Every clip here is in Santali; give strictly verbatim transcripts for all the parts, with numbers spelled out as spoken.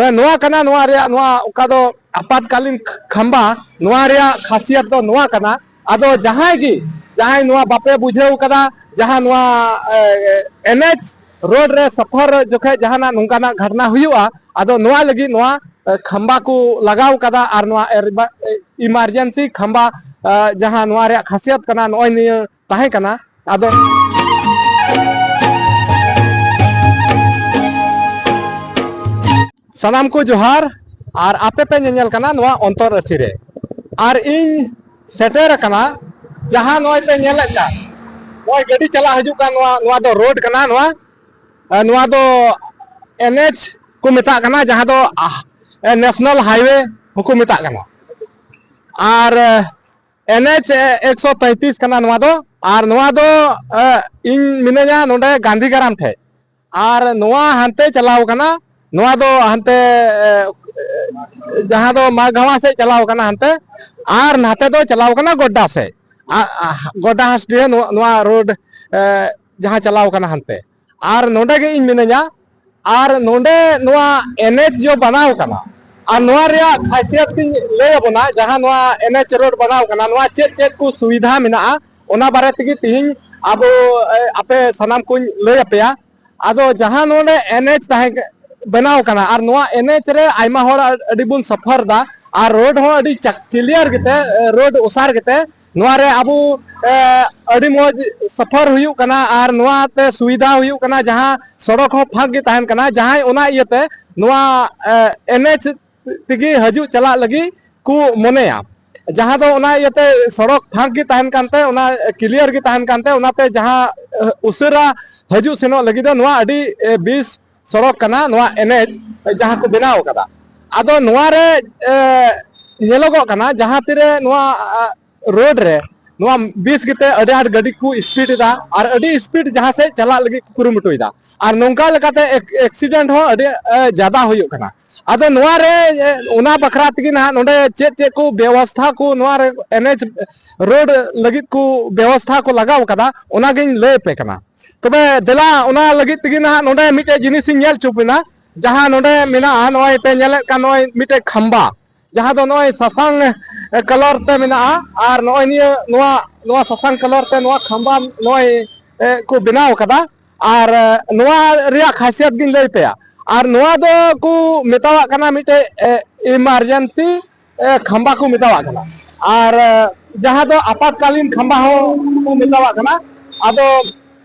ᱱᱚᱣᱟ ᱠᱟᱱᱟ ᱱᱚᱣᱟ ᱨᱮᱭᱟᱜ, ᱱᱚᱣᱟ ᱚᱠᱟ ᱫᱚ ᱟᱯᱟᱛᱠᱟᱞᱤᱱ ᱠᱷᱟᱢᱵᱟ, ᱱᱚᱣᱟ ᱨᱮᱭᱟᱜ ᱠᱷᱟᱥᱤᱭᱟᱛ ᱫᱚ ᱱᱚᱣᱟ ᱠᱟᱱᱟ᱾ ᱟᱫᱚ ᱡᱟᱦᱟᱸᱭ ᱜᱮ, ᱡᱟᱦᱟᱸᱭ ᱱᱚᱣᱟ ᱵᱟᱯᱮ ᱵᱩᱡᱷᱟᱹᱣ ᱠᱟᱫᱟ, ᱡᱟᱦᱟᱸ ᱱᱚᱣᱟ ᱮᱱ ᱮᱪ ᱨᱳᱰ ᱨᱮ ᱥᱚᱯᱷᱚᱨ ᱡᱚᱠᱷᱮᱡ ᱡᱟᱦᱟᱱᱟᱜ ᱱᱚᱝᱠᱟᱱᱟᱜ ᱜᱷᱚᱴᱱᱟ ᱦᱩᱭᱩᱜᱼᱟ, ᱟᱫᱚ ᱱᱚᱣᱟ ᱞᱟᱹᱜᱤᱫ ᱱᱚᱣᱟ ᱠᱷᱟᱢᱵᱟ ᱠᱚ ᱞᱟᱜᱟᱣ ᱠᱟᱫᱟ᱾ ᱟᱨ ᱱᱚᱣᱟ ᱤᱢᱟᱨᱡᱮᱱᱥᱤ ᱠᱷᱟᱢᱵᱟ, ᱡᱟᱦᱟᱸ ᱱᱚᱣᱟ ᱨᱮᱭᱟᱜ ᱠᱷᱟᱥᱤᱭᱟᱛ ᱠᱟᱱᱟ, ᱱᱚᱜᱼᱚᱭ ᱱᱤᱭᱟᱹ ᱛᱟᱦᱮᱸ ᱠᱟᱱᱟ᱾ ᱟᱫᱚ ᱥᱟᱱᱟᱢ ᱠᱚ ᱡᱚᱦᱟᱨ, ᱟᱨ ᱟᱯᱮ ᱯᱮ ᱧᱮᱧᱮᱞ ᱠᱟᱱᱟ ᱱᱚᱣᱟ ᱚᱱᱛᱚᱨ ᱟᱹᱥᱤ ᱨᱮ, ᱟᱨ ᱤᱧ ᱥᱮᱴᱮᱨ ᱟᱠᱟᱱᱟ ᱡᱟᱦᱟᱸ ᱱᱚᱜᱼᱚᱭ ᱯᱮ ᱧᱮᱞᱮᱫ ᱠᱟᱱ, ᱱᱚᱜᱼᱚᱭ ᱜᱟᱹᱰᱤ ᱪᱟᱞᱟᱜ ᱦᱤᱡᱩᱜ ᱠᱟᱱ, ᱱᱚᱣᱟ, ᱱᱚᱣᱟ ᱫᱚ ᱨᱳᱰ ᱠᱟᱱᱟ, ᱱᱚᱣᱟ, ᱱᱚᱣᱟ ᱫᱚ ᱮᱱ ᱮᱪ ᱠᱚ ᱢᱮᱛᱟᱜ ᱠᱟᱱᱟ, ᱡᱟᱦᱟᱸ ᱫᱚ ᱱᱮᱥᱱᱟᱞ ᱦᱟᱭᱣᱮ ᱦᱚᱸᱠᱚ ᱢᱮᱛᱟᱜ ᱠᱟᱱᱟ᱾ ᱟᱨ ᱮᱱ ᱮᱪ ᱮᱠᱥᱚ ᱛᱮᱸᱛᱤᱥ ᱠᱟᱱᱟ ᱱᱚᱣᱟ ᱫᱚ᱾ ᱟᱨ ᱱᱚᱣᱟ ᱫᱚ, ᱮ, ᱤᱧ ᱢᱤᱱᱟᱹᱧᱟ ᱱᱚᱰᱮ ᱜᱟᱱᱫᱷᱤᱜᱨᱟᱢ ᱴᱷᱮᱡ᱾ ᱟᱨ ᱱᱚᱣᱟ ᱦᱟᱱᱛᱮ ᱪᱟᱞᱟᱣ ᱠᱟᱱᱟ, ᱱᱚᱣᱟ ᱫᱚ ᱦᱟᱱᱛᱮ, ᱮ, ᱡᱟᱦᱟᱸ ᱫᱚ ᱢᱟᱜᱷᱟᱣᱟ ᱥᱮᱫ ᱪᱟᱞᱟᱣ ᱠᱟᱱᱟ ᱦᱟᱱᱛᱮ᱾ ᱟᱨ ᱱᱟᱛᱮ ᱫᱚ ᱪᱟᱞᱟᱣ ᱠᱟᱱᱟ ᱜᱚᱰᱰᱟ ᱥᱮᱫ᱾ ᱟ, ᱟ, ᱜᱚᱰᱰᱟ ᱦᱟᱸᱥᱰᱤᱦᱟᱹ ᱱᱚᱣᱟ, ᱱᱚᱣᱟ ᱨᱳᱰ, ᱮ, ᱡᱟᱦᱟᱸ ᱪᱟᱞᱟᱣ ᱠᱟᱱᱟ ᱦᱟᱱᱛᱮ᱾ ᱟᱨ ᱱᱚᱰᱮ ᱜᱮ ᱤᱧ ᱢᱤᱱᱟᱹᱧᱟ᱾ ᱟᱨ ᱱᱚᱰᱮ ᱱᱚᱣᱟ ᱮᱱ ᱮᱪ ᱡᱚ ᱵᱮᱱᱟᱣ ᱠᱟᱱᱟ, ᱟᱨ ᱱᱚᱣᱟ ᱨᱮᱭᱟᱜ ᱠᱷᱟᱥᱤᱭᱟᱛ ᱤᱧ ᱞᱟᱹᱭ ᱟᱵᱚᱱᱟ, ᱡᱟᱦᱟᱸ ᱱᱚᱣᱟ ᱮᱱ ᱮᱪ ᱨᱳᱰ ᱵᱮᱱᱟᱣ ᱠᱟᱱᱟ, ᱱᱚᱣᱟ ᱪᱮᱫ ᱪᱮᱫ ᱠᱚ ᱥᱩᱵᱤᱫᱷᱟ ᱢᱮᱱᱟᱜᱼᱟ, ᱚᱱᱟ ᱵᱟᱨᱮ ᱛᱮᱜᱮ ᱛᱤᱦᱤᱧ ᱟᱵᱚ, ᱮ, ᱟᱯᱮ ᱥᱟᱱᱟᱢ ᱠᱚᱧ ᱞᱟᱹᱭ ᱟᱯᱮᱭᱟ᱾ ᱟᱫᱚ ᱡᱟᱦᱟᱸ ᱱᱚᱰᱮ ᱮᱱ ᱮᱪ ᱛᱟᱦᱮᱸ ᱠᱟ-, ᱵᱮᱱᱟᱣ ᱠᱟᱱᱟ, ᱟᱨ ᱱᱚᱣᱟ ᱮᱱ ᱮᱪ ᱨᱮ ᱟᱭᱢᱟ ᱦᱚᱲ ᱟᱹᱰᱤ ᱵᱚᱱ ᱥᱟᱯᱷᱟᱨ ᱫᱟ, ᱟᱨ ᱨᱳᱰ ᱦᱚᱸ ᱟᱹᱰᱤ ᱪᱟᱠ-, ᱠᱞᱤᱭᱟᱨ ᱜᱮᱛᱮ, ᱮ, ᱨᱳᱰ ᱚᱥᱟᱨ ᱜᱮᱛᱮ, ᱱᱚᱣᱟ ᱨᱮ ᱟᱵᱚ, ᱮ, ᱟᱹᱰᱤ ᱢᱚᱡᱽ ᱥᱟᱯᱷᱟᱨ ᱦᱩᱭᱩᱜ ᱠᱟᱱᱟ, ᱟᱨ ᱱᱚᱣᱟ ᱛᱮ ᱥᱩᱵᱤᱫᱷᱟ ᱦᱩᱭᱩᱜ ᱠᱟᱱᱟ, ᱡᱟᱦᱟᱸ ᱥᱚᱲᱚᱠ ᱦᱚᱸ ᱯᱷᱟᱸᱠ ᱜᱮ ᱛᱟᱦᱮᱱ ᱠᱟᱱᱟ᱾ ᱡᱟᱦᱟᱸᱭ ᱚᱱᱟ ᱤᱭᱟᱹᱛᱮ ᱱᱚᱣᱟ, ᱮ, ᱮᱱ ᱮᱪ ᱛᱮᱜᱮ ᱦᱤᱡᱩᱜ ᱪᱟᱞᱟᱜ ᱞᱟᱹᱜᱤᱫ ᱠᱚ ᱢᱚᱱᱮᱭᱟ, ᱡᱟᱦᱟᱸ ᱫᱚ ᱚᱱᱟ ᱤᱭᱟᱹᱛᱮ ᱥᱚᱲᱚᱠ ᱯᱷᱟᱸᱠ ᱜᱮ ᱛᱟᱦᱮᱱ ᱠᱟᱱᱛᱮ, ᱚᱱᱟ ᱠᱞᱤᱭᱟᱨ ᱜᱮ ᱛᱟᱦᱮᱱ ᱠᱟᱱᱛᱮ, ᱚᱱᱟᱛᱮ ᱡᱟᱦᱟᱸ, ᱮ, ᱩᱥᱟᱹᱨᱟ ᱦᱤᱡᱩᱜ ᱥᱮᱱᱚᱜ ᱞᱟᱹᱜᱤᱫ ᱫᱚ ᱱᱚᱣᱟ ᱟᱹᱰᱤ, ᱮ, ᱵᱮᱥ ᱥᱚᱲᱚᱠ ᱠᱟᱱᱟ, ᱱᱚᱣᱟ ᱮᱱ ᱮᱪ ᱡᱟᱦᱟᱸ ᱠᱚ ᱵᱮᱱᱟᱣ ᱠᱟᱫᱟ᱾ ᱟᱫᱚ ᱱᱚᱣᱟ ᱨᱮ, ᱮ, ᱧᱮᱞᱚᱜᱚᱜ ᱠᱟᱱᱟ, ᱡᱟᱦᱟᱸ ᱛᱤᱨᱮ ᱱᱚᱣᱟ, ᱟ, ᱨᱳᱰ ᱨᱮ ᱱᱚᱣᱟ ᱵᱮᱥ ᱜᱮᱛᱮ ᱟᱹᱰᱤ ᱟᱸᱴ ᱜᱟᱹᱰᱤ ᱠᱚ ᱥᱯᱤᱰ ᱮᱫᱟ, ᱟᱨ ᱟᱹᱰᱤ ᱥᱯᱤᱰ ᱡᱟᱦᱟᱸ ᱥᱮᱫ ᱪᱟᱞᱟᱜ ᱞᱟᱹᱜᱤᱫ ᱠᱚ ᱠᱩᱨᱩᱢᱩᱴᱩᱭᱮᱫᱟ, ᱟᱨ ᱱᱚᱝᱠᱟ ᱞᱮᱠᱟᱛᱮ ᱮᱠ-, ᱮᱠᱥᱤᱰᱮᱱᱴ ᱦᱚᱸ ᱟᱹᱰᱤ, ᱮ, ᱡᱟᱫᱟ ᱦᱩᱭᱩᱜ ᱠᱟᱱᱟ᱾ ᱟᱫᱚ ᱱᱚᱣᱟ ᱨᱮ, ᱮ, ᱚᱱᱟ ᱵᱟᱠᱷᱨᱟ ᱛᱮᱜᱮ ᱱᱟᱦᱟᱜ ᱱᱚᱰᱮ ᱪᱮᱫ ᱪᱮᱫ ᱠᱚ ᱵᱮᱵᱚᱥᱛᱷᱟ ᱠᱚ ᱱᱚᱣᱟ ᱨᱮ ᱮᱱ ᱮᱪ ᱨᱳᱰ ᱞᱟᱹᱜᱤᱫ ᱠᱚ ᱵᱮᱵᱚᱥᱛᱷᱟ ᱠᱚ ᱞᱟᱜᱟᱣ ᱠᱟᱫᱟ, ᱚᱱᱟᱜᱤᱧ ᱞᱟᱹᱭ ᱟᱯᱮ ᱠᱟᱱᱟ᱾ ᱛᱚᱵᱮ ᱫᱮᱞᱟ, ᱚᱱᱟ ᱞᱟᱹᱜᱤᱫ ᱛᱮᱜᱮ ᱱᱟᱦᱟᱜ ᱱᱚᱰᱮ ᱢᱤᱫᱴᱮᱡ ᱡᱤᱱᱤᱥ ᱤᱧ ᱧᱮᱞ ᱦᱚᱪᱚ ᱵᱮᱱᱟ᱾ ᱡᱟᱦᱟᱸ ᱱᱚᱰᱮ ᱢᱮᱱᱟᱜᱼᱟ, ᱱᱚᱜᱼᱚᱭ ᱯᱮ ᱧᱮᱞᱮᱫ ᱠᱟᱱ ᱱᱚᱜᱼᱚᱭ ᱢᱤᱫᱴᱮᱡ ᱠᱷᱟᱢᱵᱟ, ᱡᱟᱦᱟᱸ ᱫᱚ ᱱᱚᱜᱼᱚᱭ ᱥᱟᱥᱟᱝ ᱠᱟᱞᱟᱨ ᱛᱮ ᱢᱮᱱᱟᱜᱼᱟ᱾ ᱟᱨ ᱱᱚᱜᱼᱚᱭ ᱱᱤᱭᱟᱹ ᱱᱚᱣᱟ ᱱᱚᱣᱟ ᱥᱟᱥᱟᱝ ᱠᱟᱞᱟᱨ ᱛᱮ ᱱᱚᱣᱟ ᱠᱷᱟᱢᱵᱟ ᱱᱚᱜᱼᱚᱭ ᱮ, ᱠᱚ ᱵᱮᱱᱟᱣ ᱠᱟᱫᱟ᱾ ᱟᱨ ᱮ, ᱱᱚᱣᱟ ᱨᱮᱭᱟᱜ ᱠᱷᱟᱥᱤᱭᱟᱛ ᱜᱤᱧ ᱞᱟᱹᱭ ᱯᱮᱭᱟ᱾ ᱟᱨ ᱱᱚᱣᱟ ᱫᱚ ᱠᱚ ᱢᱮᱛᱟᱣᱟᱜ ᱠᱟᱱᱟ ᱢᱤᱫᱴᱮᱡ ᱮ, ᱤᱢᱟᱨᱡᱮᱱᱥᱤ ᱮ, ᱠᱷᱟᱢᱵᱟ ᱠᱚ ᱢᱮᱛᱟᱣᱟᱜ ᱠᱟᱱᱟ᱾ ᱟᱨ ᱮ, ᱡᱟᱦᱟᱸ ᱫᱚ ᱟᱯᱟᱛᱠᱟᱞᱤᱱ ᱠᱷᱟᱢᱵᱟ ᱦᱚᱸ ᱠᱚ ᱢᱮᱛᱟᱣᱟᱜ ᱠᱟᱱᱟ᱾ ᱟᱫᱚ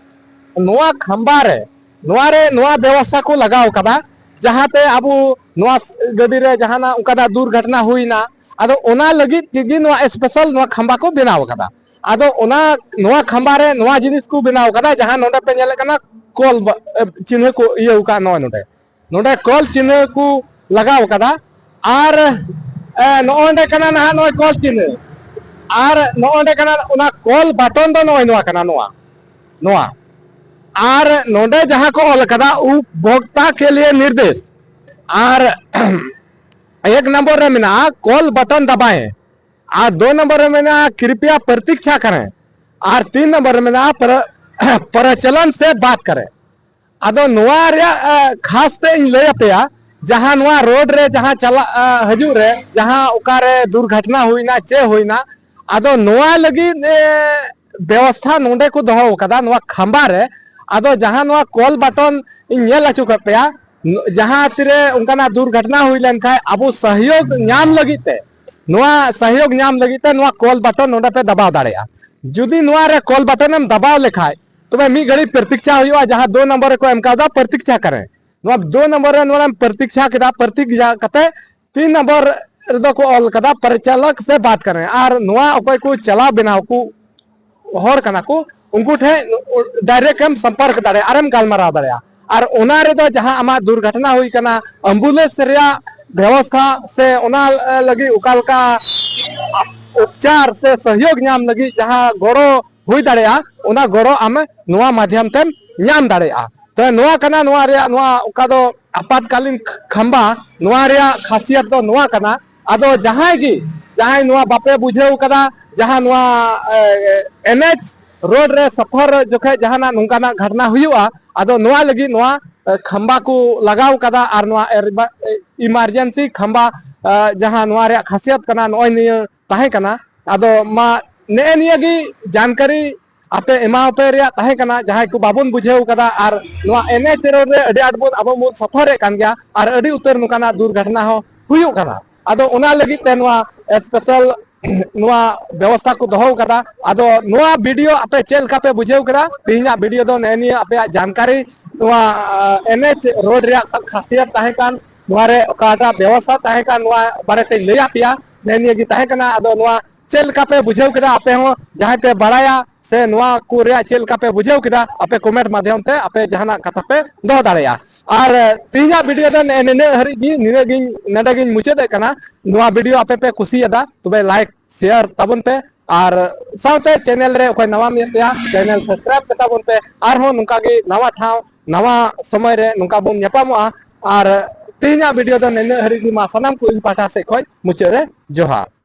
ᱱᱚᱣᱟ ᱠᱷᱟᱢᱵᱟ ᱨᱮ, ᱱᱚᱣᱟ ᱨᱮ ᱱᱚᱣᱟ ᱵᱮᱵᱚᱥᱛᱷᱟ ᱠᱚ ᱞᱟᱜᱟᱣ ᱠᱟᱫᱟ, ᱡᱟᱦᱟᱸᱛᱮ ᱟᱵᱚ ᱱᱚᱣᱟ ᱜᱟᱹᱰᱤ ᱨᱮ ᱡᱟᱦᱟᱱᱟᱜ ᱚᱱᱠᱟᱱᱟᱜ ᱫᱩᱨᱜᱷᱚᱴᱚᱱᱟ ᱦᱩᱭᱱᱟ, ᱟᱫᱚ ᱚᱱᱟ ᱞᱟᱹᱜᱤᱫ ᱛᱮᱜᱮ ᱱᱚᱣᱟ ᱥᱯᱮᱥᱟᱞ ᱱᱚᱣᱟ ᱠᱷᱟᱢᱵᱟ ᱠᱚ ᱵᱮᱱᱟᱣ ᱠᱟᱫᱟ᱾ ᱟᱫᱚ ᱚᱱᱟ ᱱᱚᱣᱟ ᱠᱷᱟᱢᱵᱟ ᱨᱮ ᱱᱚᱣᱟ ᱡᱤᱱᱤᱥ ᱠᱚ ᱵᱮᱱᱟᱣ ᱠᱟᱫᱟ, ᱡᱟᱦᱟᱸ ᱱᱚᱰᱮ ᱯᱮ ᱧᱮᱞᱮᱫ ᱠᱟᱱᱟ ᱠᱚᱞ ᱵᱟ-, ᱮ, ᱪᱤᱱᱦᱟᱹ ᱠᱚ ᱤᱭᱟᱹ ᱟᱠᱟᱫ ᱱᱚᱜᱼᱚᱭ ᱱᱚᱰᱮ᱾ ᱱᱚᱰᱮ ᱠᱚᱞ ᱪᱤᱱᱦᱟᱹ ᱠᱚ ᱞᱟᱜᱟᱣ ᱠᱟᱫᱟ᱾ ᱟᱨ ᱮ, ᱱᱚᱜᱼᱚᱭ ᱱᱚᱰᱮ ᱠᱟᱱᱟ ᱱᱟᱦᱟᱜ ᱱᱚᱜᱼᱚᱭ ᱠᱚᱞ ᱪᱤᱱᱦᱟᱹ᱾ ᱟᱨ ᱱᱚᱜᱼᱚᱭ ᱱᱚᱰᱮ ᱠᱟᱱᱟ ᱚᱱᱟ ᱠᱚᱞ ᱵᱟᱴᱚᱱ ᱫᱚ ᱱᱚᱜᱼᱚᱭ ᱱᱚᱣᱟ ᱠᱟᱱᱟ, ᱱᱚᱣᱟ, ᱱᱚᱣᱟ᱾ ᱟᱨ ᱱᱚᱰᱮ ᱡᱟᱦᱟᱸ ᱠᱚ ᱚᱞ ᱠᱟᱫᱟ, ᱩᱯᱵᱷᱳᱠᱛᱟ ᱠᱮ ᱞᱤᱭᱮ ᱱᱤᱨᱫᱮᱥ᱾ ᱟᱨ ᱮᱠ ᱱᱚᱢᱵᱚᱨ ᱨᱮ ᱢᱮᱱᱟᱜᱼᱟ ᱠᱚᱞ ᱵᱟᱴᱚᱱ ᱫᱟᱵᱟᱭᱮ᱾ ᱟᱨ ᱫᱩ ᱱᱚᱢᱵᱚᱨ ᱨᱮ ᱢᱮᱱᱟᱜᱼᱟ ᱠᱨᱤᱯᱭᱟ ᱯᱨᱚᱛᱤᱠᱪᱷᱟ ᱠᱟᱨᱮ᱾ ᱟᱨ ᱛᱤᱱ ᱱᱚᱢᱵᱚᱨ ᱨᱮ ᱢᱮᱱᱟᱜᱼᱟ ᱯᱨᱚ-, ᱯᱨᱚᱪᱚᱞᱚᱱ ᱥᱮ ᱵᱟᱛ ᱠᱟᱨᱮ᱾ ᱟᱫᱚ ᱱᱚᱣᱟ ᱨᱮᱭᱟᱜ ᱮ, ᱠᱷᱟᱥ ᱛᱮ ᱤᱧ ᱞᱟᱹᱭ ᱟᱯᱮᱭᱟ, ᱡᱟᱦᱟᱸ ᱱᱚᱣᱟ ᱨᱳᱰ ᱨᱮ ᱡᱟᱦᱟᱸ ᱪᱟᱞᱟᱜ ᱮ, ᱦᱤᱡᱩᱜ ᱨᱮ ᱡᱟᱦᱟᱸ ᱚᱠᱟᱨᱮ ᱫᱩᱨᱜᱷᱚᱴᱚᱱᱟ ᱦᱩᱭᱱᱟ ᱪᱮ ᱦᱩᱭᱱᱟ, ᱟᱫᱚ ᱱᱚᱣᱟ ᱞᱟᱹᱜᱤᱫ ᱮ, ᱵᱮᱵᱚᱥᱛᱷᱟ ᱱᱚᱰᱮ ᱠᱚ ᱫᱚᱦᱚ ᱟᱠᱟᱫᱟ ᱱᱚᱣᱟ ᱠᱷᱟᱢᱵᱟ ᱨᱮ᱾ ᱟᱫᱚ ᱡᱟᱦᱟᱸ ᱱᱚᱣᱟ ᱠᱚᱞ ᱵᱟᱴᱚᱱ ᱤᱧ ᱧᱮᱞ ᱦᱚᱪᱚ ᱠᱮᱫ ᱯᱮᱭᱟ, ᱡᱟᱦᱟᱸ ᱛᱤᱨᱮ ᱚᱱᱠᱟᱱᱟᱜ ᱫᱩᱨᱜᱷᱚᱴᱚᱱᱟ ᱦᱩᱭ ᱞᱮᱱᱠᱷᱟᱱ ᱟᱵᱚ ᱥᱚᱦᱭᱳᱜᱽ ᱧᱟᱢ ᱞᱟᱹᱜᱤᱫ ᱛᱮ, ᱱᱚᱣᱟ ᱥᱚᱦᱭᱳᱜᱽ ᱧᱟᱢ ᱞᱟᱹᱜᱤᱫ ᱛᱮ ᱱᱚᱣᱟ ᱠᱚᱞ ᱵᱟᱴᱚᱱ ᱱᱚᱰᱮ ᱯᱮ ᱫᱟᱵᱟᱣ ᱫᱟᱲᱮᱭᱟᱜᱼᱟ᱾ ᱡᱩᱫᱤ ᱱᱚᱣᱟ ᱨᱮ ᱠᱚᱞ ᱵᱟᱴᱚᱱ ᱮᱢ ᱫᱟᱵᱟᱣ ᱞᱮᱠᱷᱟᱡ, ᱛᱚᱵᱮ ᱢᱤᱫ ᱜᱷᱟᱹᱲᱤᱡ ᱯᱨᱚᱛᱤᱠᱪᱷᱟ ᱦᱩᱭᱩᱜᱼᱟ, ᱡᱟᱦᱟᱸ ᱫᱩ ᱱᱚᱢᱵᱚᱨ ᱨᱮᱠᱚ ᱮᱢ ᱠᱟᱣᱫᱟ ᱯᱨᱚᱛᱤᱠᱪᱷᱟ ᱠᱟᱨᱮ᱾ ᱱᱚᱣᱟ ᱫᱩ ᱱᱚᱢᱵᱚᱨ ᱨᱮ ᱱᱚᱣᱟᱢ ᱯᱨᱚᱛᱤᱠᱪᱷᱟ ᱠᱮᱫᱟ, ᱯᱨᱚᱛᱤᱠᱪᱷᱟ ᱠᱟᱛᱮ ᱛᱤᱱ ᱱᱚᱢᱵᱚᱨ ᱨᱮᱫᱚ ᱠᱚ ᱚᱞ ᱠᱟᱫᱟ ᱯᱨᱚᱪᱟᱞᱚᱠ ᱥᱮ ᱵᱟᱛ ᱠᱟᱨᱮ, ᱟᱨ ᱱᱚᱣᱟ ᱚᱠᱚᱭ ᱠᱚ ᱪᱟᱞᱟᱣ ᱵᱮᱱᱟᱣ ᱠᱚ ᱦᱚᱲ ᱠᱟᱱᱟ ᱠᱚ, ᱩᱱᱠᱩ ᱴᱷᱮᱱ ᱰᱟᱭᱨᱮᱠᱴ ᱮᱢ ᱥᱚᱢᱯᱚᱨᱠ ᱫᱟᱲᱮᱭᱟᱜᱼᱟ ᱟᱨᱮᱢ ᱜᱟᱞᱢᱟᱨᱟᱣ ᱫᱟᱲᱮᱭᱟᱜᱼᱟ᱾ ᱟᱨ ᱚᱱᱟ ᱨᱮᱫᱚ ᱡᱟᱦᱟᱸ ᱟᱢᱟᱜ ᱫᱩᱨᱜᱷᱚᱴᱚᱱᱟ ᱦᱩᱭ ᱠᱟᱱᱟ, ᱮᱢᱵᱩᱞᱮᱱᱥ ᱨᱮᱭᱟᱜ ᱵᱮᱵᱚᱥᱛᱷᱟ ᱥᱮ ᱚᱱᱟ ᱞᱟᱹᱜᱤᱫ ᱚᱠᱟ ᱞᱮᱠᱟ ᱩᱯᱪᱟᱨ ᱥᱮ ᱥᱚᱦᱭᱳᱜᱽ ᱧᱟᱢ ᱞᱟᱹᱜᱤᱫ ᱡᱟᱦᱟᱸ ᱜᱚᱲᱚ ᱦᱩᱭ ᱫᱟᱲᱮᱭᱟᱜᱼᱟ, ᱚᱱᱟ ᱜᱚᱲᱚ ᱟᱢ ᱱᱚᱣᱟ ᱢᱟᱫᱷᱭᱚᱢ ᱛᱮᱢ ᱧᱟᱢ ᱫᱟᱲᱮᱭᱟᱜᱼᱟ᱾ ᱛᱚ ᱱᱚᱣᱟ ᱠᱟᱱᱟ ᱱᱚᱣᱟ ᱨᱮᱭᱟᱜ, ᱱᱚᱣᱟ ᱚᱠᱟ ᱫᱚ ᱟᱯᱟᱛᱠᱟᱞᱤᱱ ᱠᱷᱟᱢᱵᱟ, ᱱᱚᱣᱟ ᱨᱮᱭᱟᱜ ᱠᱷᱟᱥᱤᱭᱟᱛ ᱫᱚ ᱱᱚᱣᱟ ᱠᱟᱱᱟ᱾ ᱟᱫᱚ ᱡᱟᱦᱟᱸᱭ ᱜᱮ, ᱡᱟᱦᱟᱸᱭ ᱱᱚᱣᱟ ᱵᱟᱯᱮ ᱵᱩᱡᱷᱟᱹᱣ ᱠᱟᱫᱟ, ᱡᱟᱦᱟᱸ ᱱᱚᱣᱟ ᱮᱱ ᱮᱪ ᱨᱳᱰ ᱨᱮ ᱥᱚᱯᱷᱚᱨ ᱡᱚᱠᱷᱮᱡ ᱡᱟᱦᱟᱱᱟᱜ ᱱᱚᱝᱠᱟᱱᱟᱜ ᱜᱷᱚᱴᱱᱟ ᱦᱩᱭᱩᱜᱼᱟ, ᱟᱫᱚ ᱱᱚᱣᱟ ᱞᱟᱹᱜᱤᱫ ᱱᱚᱣᱟ ᱮ, ᱠᱷᱟᱢᱵᱟ ᱠᱚ ᱞᱟᱜᱟᱣ ᱠᱟᱫᱟ ᱟᱨ ᱱᱚᱣᱟ ᱮᱨᱵᱟ-, ᱮ, ᱤᱢᱟᱨᱡᱮᱱᱥᱤ ᱠᱷᱟᱢᱵᱟ, ᱮ, ᱡᱟᱦᱟᱸ ᱱᱚᱣᱟ ᱨᱮᱭᱟᱜ ᱠᱷᱟᱥᱤᱭᱟᱛ ᱠᱟᱱᱟ, ᱱᱚᱜᱼᱚᱭ ᱱᱤᱭᱟᱹ ᱛᱟᱦᱮᱸ ᱠᱟᱱᱟ᱾ ᱟᱫᱚ ᱢᱟ ᱱᱮᱜᱼᱮ ᱱᱤᱭᱟᱹ ᱜᱮ ᱡᱟᱱᱠᱟᱨᱤ ᱟᱯᱮ ᱮᱢᱟᱣᱟᱯᱮ ᱨᱮᱭᱟᱜ ᱛᱟᱦᱮᱸ ᱠᱟᱱᱟ, ᱡᱟᱦᱟᱸᱭ ᱠᱚ ᱵᱟᱵᱚᱱ ᱵᱩᱡᱷᱟᱹᱣ ᱠᱟᱫᱟ᱾ ᱟᱨ ᱱᱚᱣᱟ ᱮᱱ ᱮᱪ ᱨᱳᱰ ᱨᱮ ᱟᱹᱰᱤ ᱟᱸᱴ ᱵᱚᱱ, ᱟᱵᱚ ᱵᱚᱱ ᱥᱚᱯᱷᱚᱨᱮᱫ ᱠᱟᱱ ᱜᱮᱭᱟ ᱟᱨ ᱟᱹᱰᱤ ᱩᱛᱟᱹᱨ ᱱᱚᱝᱠᱟᱱᱟᱜ ᱫᱩᱨᱜᱷᱚᱴᱚᱱᱟ ᱦᱚᱸ ᱦᱩᱭᱩᱜ ᱠᱟᱱᱟ᱾ ᱟᱫᱚ ᱚᱱᱟ ᱞᱟᱹᱜᱤᱫ ᱛᱮ ᱱᱚᱣᱟ ᱥᱯᱮᱥᱟᱞ ᱱᱚᱣᱟ ᱵᱮᱵᱚᱥᱛᱷᱟ ᱠᱚ ᱫᱚᱦᱚ ᱠᱟᱫᱟ᱾ ᱟᱫᱚ ᱱᱚᱣᱟ ᱵᱷᱤᱰᱤᱭᱳ ᱟᱯᱮ ᱪᱮᱫ ᱞᱮᱠᱟ ᱯᱮ ᱵᱩᱡᱷᱟᱹᱣ ᱠᱮᱫᱟ? ᱛᱮᱦᱮᱧᱟᱜ ᱵᱷᱤᱰᱤᱭᱳ ᱫᱚ ᱱᱮᱜᱼᱮ ᱱᱤᱭᱟᱹ ᱟᱯᱮᱭᱟᱜ ᱡᱟᱱᱠᱟᱨᱤ, ᱱᱚᱣᱟ ᱮᱱ ᱮᱪ ᱨᱳᱰ ᱨᱮᱭᱟᱜ ᱠᱷᱟᱥᱤᱭᱟᱛ ᱛᱟᱦᱮᱸ ᱠᱟᱱ, ᱱᱚᱣᱟ ᱨᱮ ᱚᱠᱟᱴᱟᱜ ᱵᱮᱵᱚᱥᱛᱷᱟ ᱛᱟᱦᱮᱸ ᱠᱟᱱ, ᱱᱚᱣᱟ ᱵᱟᱨᱮᱛᱮᱧ ᱞᱟᱹᱭᱟᱫ ᱯᱮᱭᱟ᱾ ᱱᱮᱜᱼᱮ ᱱᱤᱭᱟᱹ ᱜᱮ ᱛᱟᱦᱮᱸ ᱠᱟᱱᱟ᱾ ᱟᱫᱚ ᱱᱚᱣᱟ ᱪᱮᱫ ᱞᱮᱠᱟ ᱯᱮ ᱵᱩᱡᱷᱟᱹᱣ ᱠᱮᱫᱟ ᱟᱯᱮ ᱦᱚᱸ, ᱡᱟᱦᱟᱸᱭ ᱯᱮ ᱵᱟᱲᱟᱭᱟ ᱥᱮ ᱱᱚᱣᱟ ᱠᱚ ᱨᱮᱭᱟᱜ ᱪᱮᱫ ᱞᱮᱠᱟ ᱯᱮ ᱵᱩᱡᱷᱟᱹᱣ ᱠᱮᱫᱟ, ᱟᱯᱮ ᱠᱚᱢᱮᱱᱴ ᱢᱟᱫᱽᱫᱷᱚᱢ ᱛᱮ ᱟᱯᱮ ᱡᱟᱦᱟᱱᱟᱜ ᱠᱟᱛᱷᱟ ᱯᱮ ᱫᱚᱦᱚ ᱫᱟᱲᱮᱭᱟᱜᱼᱟ᱾ ᱟᱨ ᱛᱮᱦᱮᱧᱟᱜ ᱵᱷᱤᱰᱤᱭᱳ ᱫᱚ ᱱᱮᱜᱼᱮ ᱱᱤᱱᱟᱹᱜ ᱦᱟᱹᱨᱤᱡ ᱜᱮ, ᱱᱤᱱᱟᱹᱜ ᱜᱤᱧ, ᱱᱚᱰᱮ ᱜᱤᱧ ᱢᱩᱪᱟᱹᱫᱮᱫ ᱠᱟᱱᱟ᱾ ᱱᱚᱣᱟ ᱵᱷᱤᱰᱤᱭᱳ ᱟᱯᱮ ᱯᱮ ᱠᱩᱥᱤᱭᱟᱫᱟ, ᱛᱚᱵᱮ ᱞᱟᱭᱤᱠ ᱥᱮᱭᱟᱨ ᱛᱟᱵᱚᱱ ᱯᱮ, ᱟᱨ ᱥᱟᱶᱛᱮ ᱪᱮᱱᱮᱞ ᱨᱮ ᱚᱠᱚᱭ ᱱᱟᱣᱟ ᱢᱮᱱᱟᱜ ᱯᱮᱭᱟ, ᱪᱮᱱᱮᱞ ᱥᱟᱵᱥᱠᱨᱟᱭᱤᱵ ᱠᱟᱛᱟ ᱵᱚᱱ ᱯᱮ᱾ ᱟᱨᱦᱚᱸ ᱱᱚᱝᱠᱟ ᱜᱮ ᱱᱟᱣᱟ ᱴᱷᱟᱶ, ᱱᱟᱣᱟ ᱥᱚᱢᱚᱭ ᱨᱮ ᱱᱚᱝᱠᱟ ᱵᱚᱱ ᱧᱟᱯᱟᱢᱚᱜᱼᱟ᱾ ᱟᱨ ᱛᱮᱦᱮᱧᱟᱜ ᱵᱷᱤᱰᱤᱭᱳ ᱫᱚ ᱱᱤᱱᱟᱹᱜ ᱦᱟᱹᱨᱤᱡ ᱜᱮ᱾ ᱢᱟ ᱥᱟᱱᱟᱢ ᱠᱚ ᱤᱧ ᱯᱟᱦᱴᱟ ᱥᱮᱫ ᱠᱷᱚᱱ ᱢᱩᱪᱟᱹᱫ ᱨᱮ ᱡᱚᱦᱟᱨ᱾